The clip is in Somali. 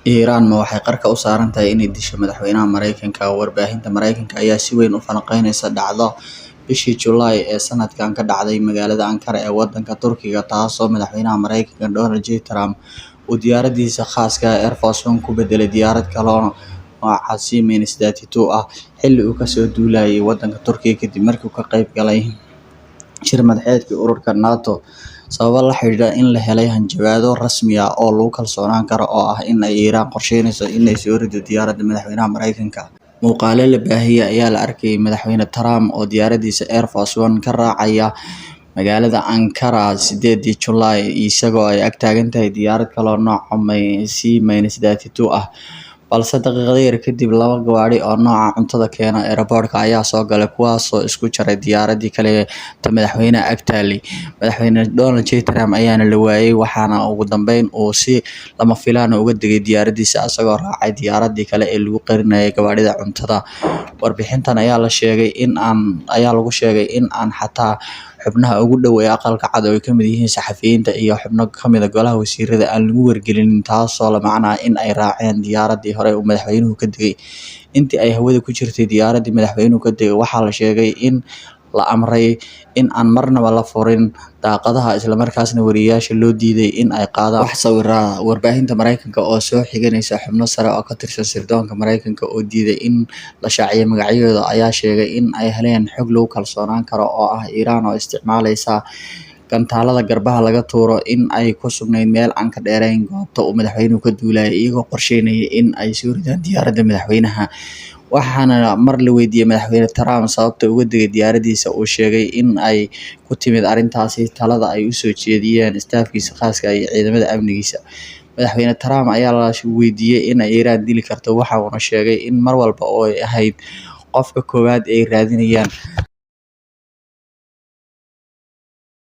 Iiraan ma waxay qarka u saaran tahay inay disho madaxweynaha Mareykanka? Warbaahinta Mareykanka ayaa si weyn u falanqeyneysa dhacdo bishii July ee sanadkan ka dhacday magaalada Ankara ee wadanka Turkiga, taasoo madaxweynaha Mareykanka Donald J. Trump uu diyaaradiisa khaaska ah Air Force One ku bedelay diyaarad kale oo nooca C-32 ah xilli uu kasoo duulayay wadanka Turkiga kadib markii uu ka qayb galay shir madaxeedkii ururka NATO, sababo la xiriira in la helay hanjabaado rasmi ah oo lagu kalsoonaan karo oo ah in ay Iiraan qorsheyneyso in ay soo rido diyaaradda madaxweynaha Mareykanka. Muuqaallo la baahiyay ayaa la arkayay madaxweyne Trump oo diyaaradiisa Air Force One ka raacaya magaalada Ankara 8dii July, isagoo ay ag taagan tahay diyaarad kale oo nooca C-32 ah. Balse daqiiqado yar kadib, laba gawaadhi oo nooca cuntada keena airport-ka ayaa soo galay, kuwaasoo isku jaray diyaaradii kale ta madaxweynaha ag taalay. Madaxweyne Donald J. Trump ayaana la waayay, waxaana ugu dambeyn uu si lama filaan ah uga degay diyaaradiisa isagoo raacay diyaaradii kale ee lagu qarinayay gawaadhida cuntada. Warbixintan ayaa lagu sheegay in aan xataa xubnaha ugu dhow ee Aqalka Cad, oo ay ka mid yihiin saxafiyiinta iyo xubno ka mid ah golaha wasiirada, aan lagu wargelinin, taasoo la macno ah in ay raaceen diyaaradii hore uu madaxweynuhu ka degay. Intii ay hawada ku jirtay diyaaradii madaxweynuhu ka degay, waxaa la sheegay in la amray in aan marnaba la furin daaqadaha, isla markaasna wariyeyaasha loo diiday in ay qaadaan wax sawir ah. Warbaahinta Mareykanka oo soo xiganaysa xubno sare oo ka tirsan sirdoonka Mareykanka oo diiday in la shaaciyo magacyadooda ayaa sheegay in ay heleen xog lagu kalsoonaan karo oo ah Iiraan oo isticmaaleysa gantaalada garbaha laga tuuro in ay ku sugnayd meel aan ka dheerayn goobta uu madaxweynuhu ka duulayay, iyagoo qorsheynaya in ay soo ridaan diyaaradda madaxweynaha. Waxaana mar la weydiiyay madaxweyne Trump sababta uga degay diyaaradiisa, uu sheegay in ay ku timid arrintaasi talada ay u soo jeediyeen staafkiisa khaaska ah iyo ciidamada amnigiisa. Madaxweyne Trump ayaa la weydiiyay in ay Iiraan dili karto, waxa uuna sheegay in mar walba oo ay ahayd qofka koowaad ee ay raadinayaan.